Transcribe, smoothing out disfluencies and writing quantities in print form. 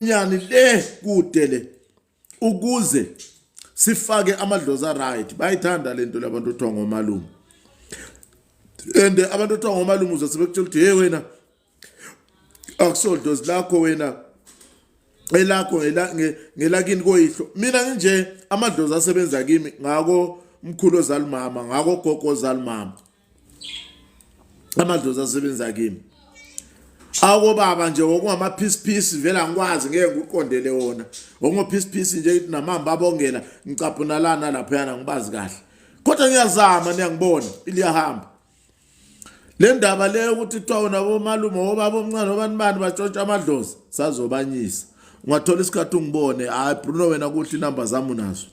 Nyani le kude le ukuze sifake amadlozi aright. Bayithanda lento labantu othiwa ngomalume, and abantu othiwa ngomalume uze sebekutshela ukuthi hey wena akusodlozi lakho wena, elakho ngelakini koyihlo. Mina nginje, amadlozi asebenza kimi ngako mkhulu ozala umama, ngako gogo ozala umama, amadlozi asebenza kimi. Akobaba nje okungamaphisiphisi vele angikwazi, ngeke ngikuqondele wona okungophisiphisi nje namamba abongela ngicaphuna lana laphayana, ngibazi kahle, kodwa ngiyazama, niyangibona, iliyahamba le ndaba leyo ukuthi kuthiwa wona bomalume, obaba omncane, obani bani batshontsha amadlozi. Sazobanyisa, ungathola isikhathi ungibone. Hayi Bruno, wena kuhle, inamba zami unazo.